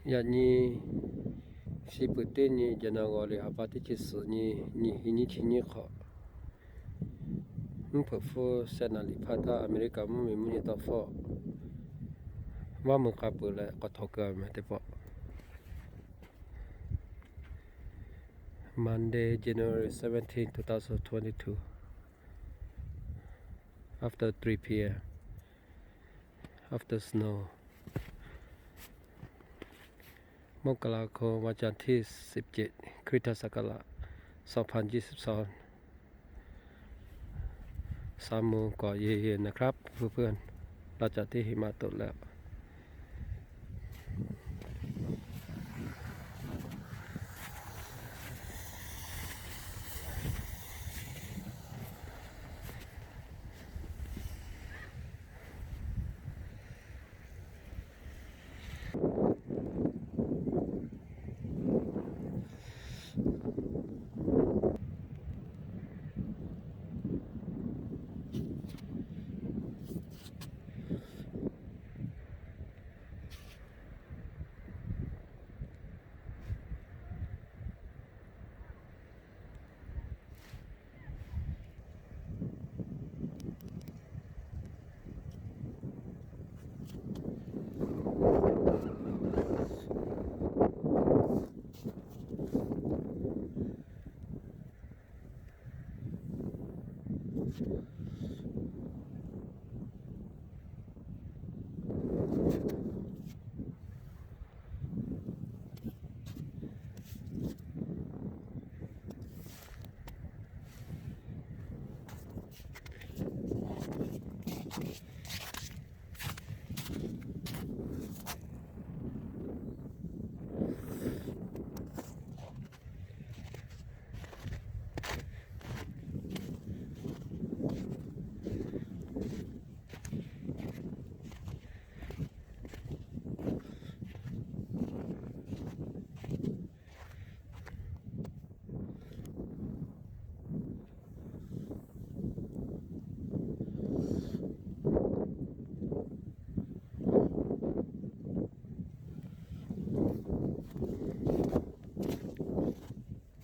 Yaꞈ nyi, shiˍ peuˬ teˇ nyi January ha pa teˇ chi suhˍ nyi, nyiˇ hinˉ nyiˇ chi nyiˇ hk'awꞈ, mvuhˇ hpeuꞈ hpfuhˇ shehˆ naˍ riˍ hpaˇ htaˇ, America mvuhˇmiˬ mvuhˇ nyi tawˇ hpawˇ maˇ mui k'a peuˬ leh k'awꞈ htawnˍ keu ve meh teˇ pawˆ. Monday, January seventeenth, two thousand twenty-two, after three p.m., after snow. มกราคม วันจันทร์ที่สิบเจ็ด คริสตศักราชสองพันยี่สิบสอง เช้ามืดก็เย็นๆ นะครับเพื่อนๆ หลังจากที่หิมะตกแล้ว